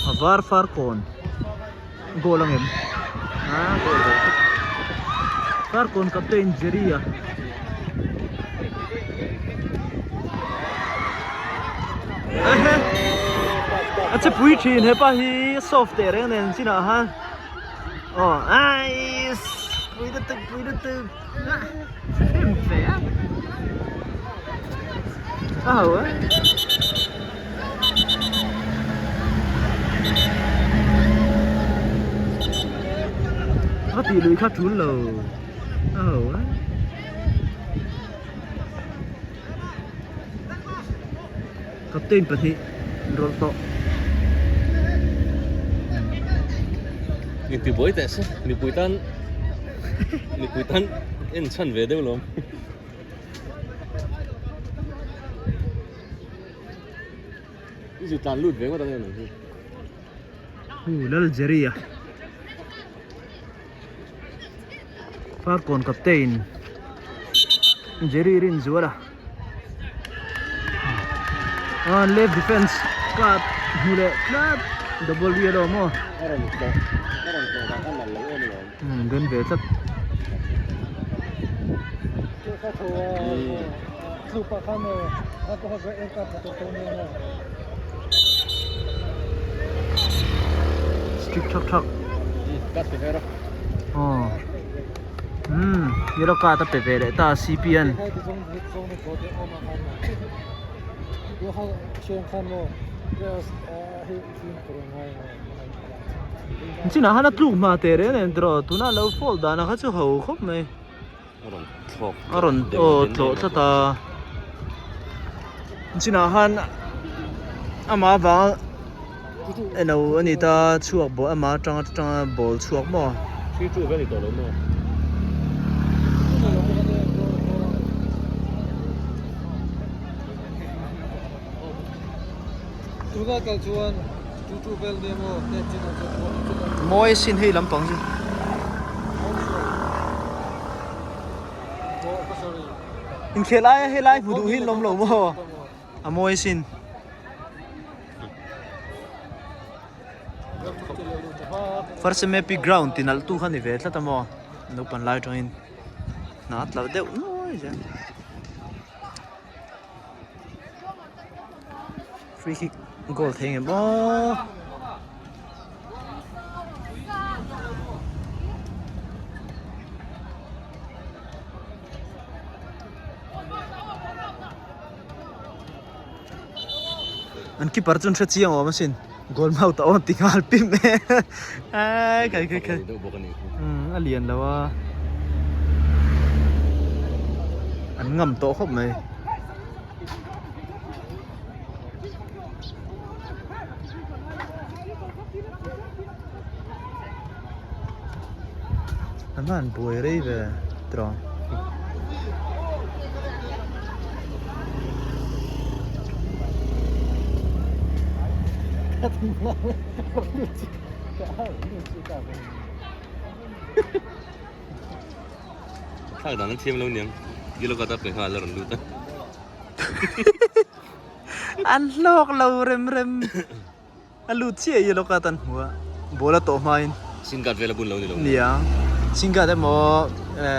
A var far kawn goal ang em ah goal lo far kawn captain Jerry a a che pui thin hepa hi soft teh reng nen chinah khan aw ais pui lutuk pui lutuk em ve a a ho a. A tih lui kha tul lo a ho a. Captain pahnih an rawlh tawh. Inti buai teh se mipui tan mipui tan en chhan ve deuh lawm. I zu tlan lut ve ngawt ang em ang hi. Hu Lal Jerry a. Farkawn captain Jerry Rinzuala. Ah left defense card hmu leh tlat double yellow maw. A rawn tlawh a rawn tlawh dan kha nalh lo em alawm. Den ve tlat. Strict thak thak. Aw. Umm yellow card a pe ve leh ta CP an. Chinah khan a tluk hma teh reng nen tiraw tunah lo fall dan a kha chu ho khawp mai a rawn thlawk a rawn aw tlawh tlat a chinah khan amah avanga elo a ni ta chhuak bawh amah atanga atanga ball chhuak maw. 3-2 vel a ni tawh lo maw? Mawi sin hei lampang chu. Inkhel aia helai hmu duh hi an awm lo maw? A mawi sin. First MAP ground ti nalh tu kha ni ve tlat a maw? Naupang lai atangin hna a tla deuh nuai zel. Free kick goal thei ngem aw. An keeper chu an hre chiang awm asin goal mouth a awn ti nghal pim e ai kai kai kai a lian lo a an ngam tawh khawp mai. An va han buai rei ve tiraw. Thlak dan an thiam lo niang yellow card a pe nghal a rawn lut a. An hlawk lo rem rem. A lut chiah yellow card an hmu a ball a tawh hmain. Shin guard vel a bun lo ni lo. Nia shin guard emaw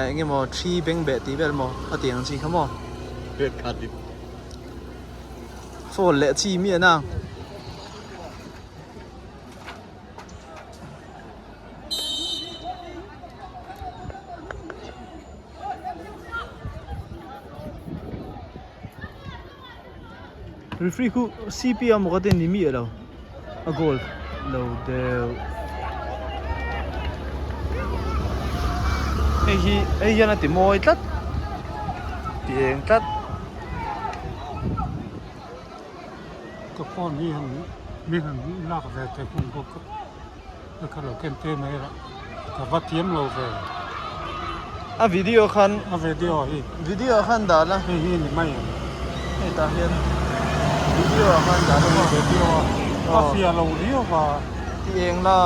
eng emaw thi beng beh tih vel emaw a tih ang chi kha maw. Red card in. Foul leh chi mi an ang. Referee khu CP a maw ka ti ni miah lo a goal lo deuh hei hi hei hian a ti mawi tlat ti eng tlat. Ka phone hi han mi han lak ve thei hun bawk a ka lo ken te mai rah ka va thiam lo ve. A video khan a video hi video khan dah la hei hi ni mai ang hei tah hian video ah khan dah la maw video a a fiah lo riau va ti eng la.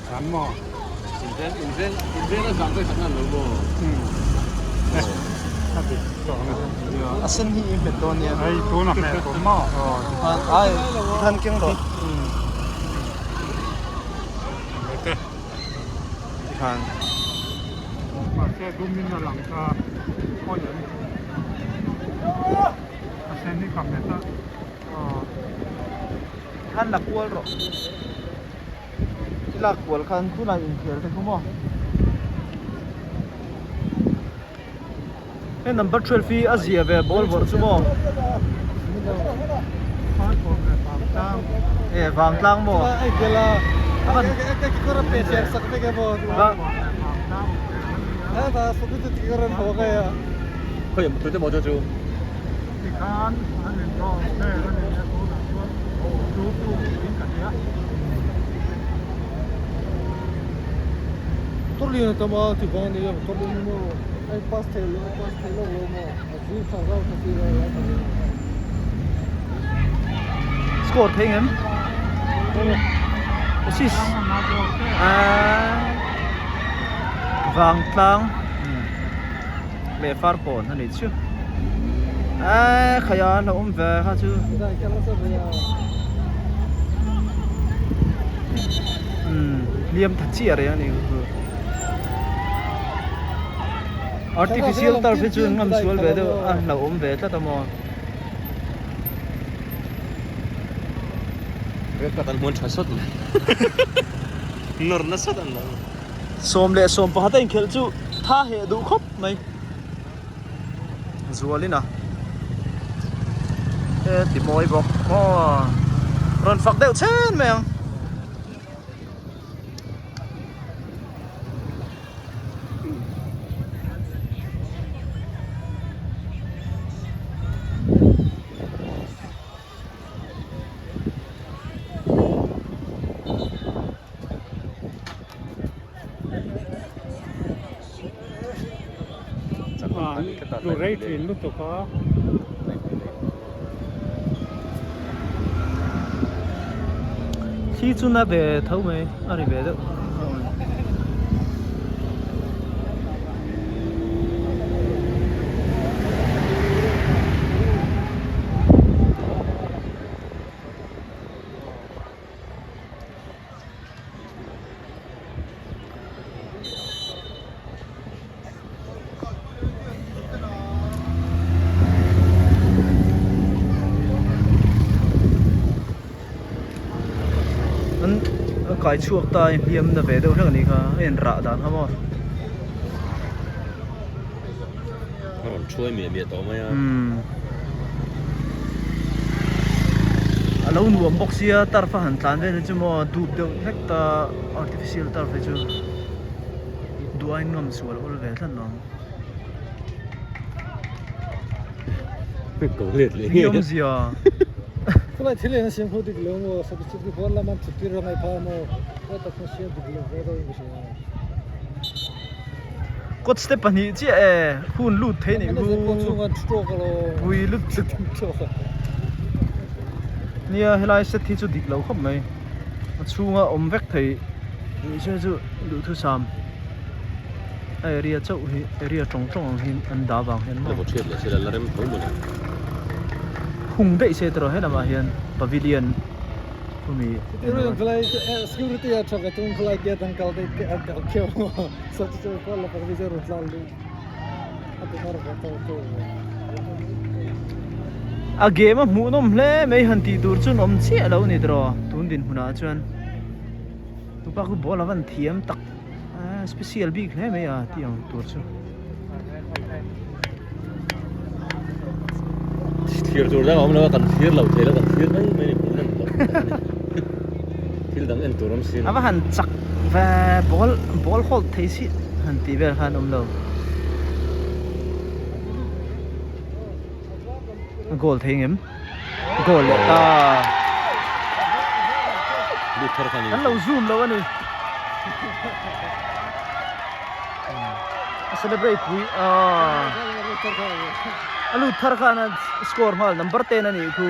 Zan maw? Inven inven inven a zang te khat nan lo maw? A dik tawh ang A sen hi i hmet dawn nia. Hei tuna hmeh tur maw? Aw tikhan ai tikhan keng rawh. Hete. Tikhan. Mahse dumin a lang ta pawi a ni. A sen hi ka hmet a. Aw tikhan la kual rawh. I lak kual khan tunah inkhel te khu maw? Hei number 12 hi a zia ve ball vawrh chu maw? E vangtlang maw? Khawi tute maw chu chu? Tikhan an inzawm vel a ni a tunah chuan 2-2 in ka hria. Score thei ngem? Assist. Ah. Vangtlang. Leh far pawn a nih chu eee khaia a hlauhawm ve kha chu umm hliam tha chiah reng a ni chu artificial turf hi chu an ngam sual ve deuh a hlauhawm ve tlat a maw. Red card an hmuan tha sawt mai nawr nasa an lo. 11 a inkhelh chu tha heh duh khawp mai zualin a he ti mawi bawk aw rawn fak deuh chhen mai ang. Tlu rei thin lutuk a. Thli chu na ve tho mai a ri ve deuh. An a kai chhuak ta a hliam na ve deuh hlek a nih kha a in rah dan kha maw. A rawn thuai miah miah tawh mai a. Umm. A lo nuam bawk sia turf a han tlan vel hi chu maw dup deuh hlek ta artificial turf hi chu duain ngam sual awl ve tlat lo ang. Ko let leh nge awmzia. Khulai thil en a siam kho dik lo maw substitute khi ball lama thut tir a ngaih phah maw khulai tak khan siam dik lo ve deuh in ka hria. Coach te pahnih chiah e hun lut thei nih hu pui lut tuk nia helai set hi chu dik lo khawp mai a chhunga awm vek thei nih chu chu duhthusam a area chauh hi area tawng tawng ang hi an dah vang hian maw hung daih se tawh helamah hian pavilion. Khumi A game a hmuh nawm hle mai han tih tur chuan awm chiah lo a ni tawh tun dinhmunah chuan tupa khu ball a van thiam tak special bik hle mai a tih ang tur chu. Thlir tur dang a awm lo a kan thlir lo thei lo kan thlir mai mai ni hmuh nawm loh tak a ni thil dang en tur awm si lo. A va han chak ve ball ball hold thei si han tih vel khan awm lo. A goal thei ngem goal leh ta. Lut thar kha ni. An lo zoom lo a ni. A celebrate pui aaa a lut thar khan a score nghal number 10 a nih khu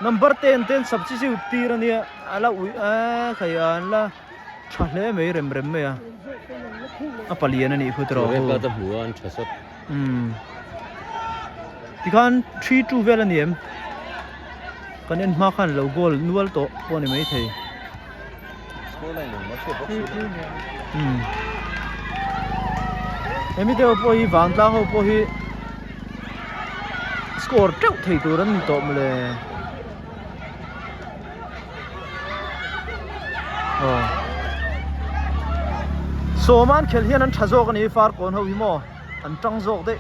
number 10 ten substitute tir a nia. A la ui a khai a an la tha hle mai rem rem mai a. A palian a nih khu tawh hu. Ka hmu a an tha sawt. Umm. Tikhan 3-2 vel a ni em? Kan en hma khan lo goal nual tawh pawh a ni maithei. Umm. Hemi deuh pawh hi vantlang ho pawh hi score teuh thei tur an ni tawh mawle. Aw. Sawma an khelh hian an tha zawk a ni Farkawn ho hi maw an tang zawk daih.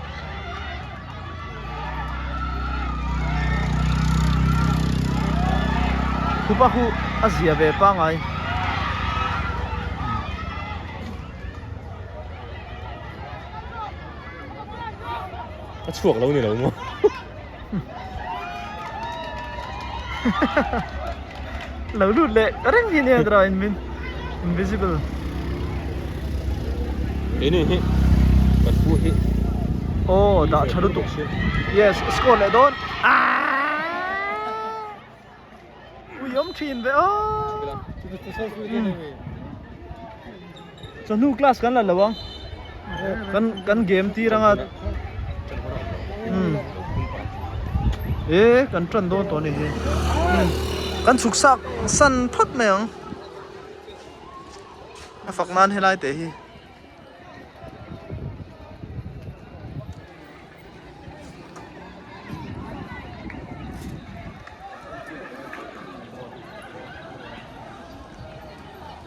Khupa khu a zia ve pangai. A chhuak lo ni lo maw. Lo lut leh reng hi nia tawh in min invisible. Keini hi kan pu hi. Aw dah tha lutuk. Yes score leh dawn. Ui awm thin ve aw. Chawhnu class kan la lo ang. Kan kan game tir anga. Umm. E kan tan dawn tawh a ni hi. Kan chhuk sak san phawt mai ang. A fak nan helai te hi.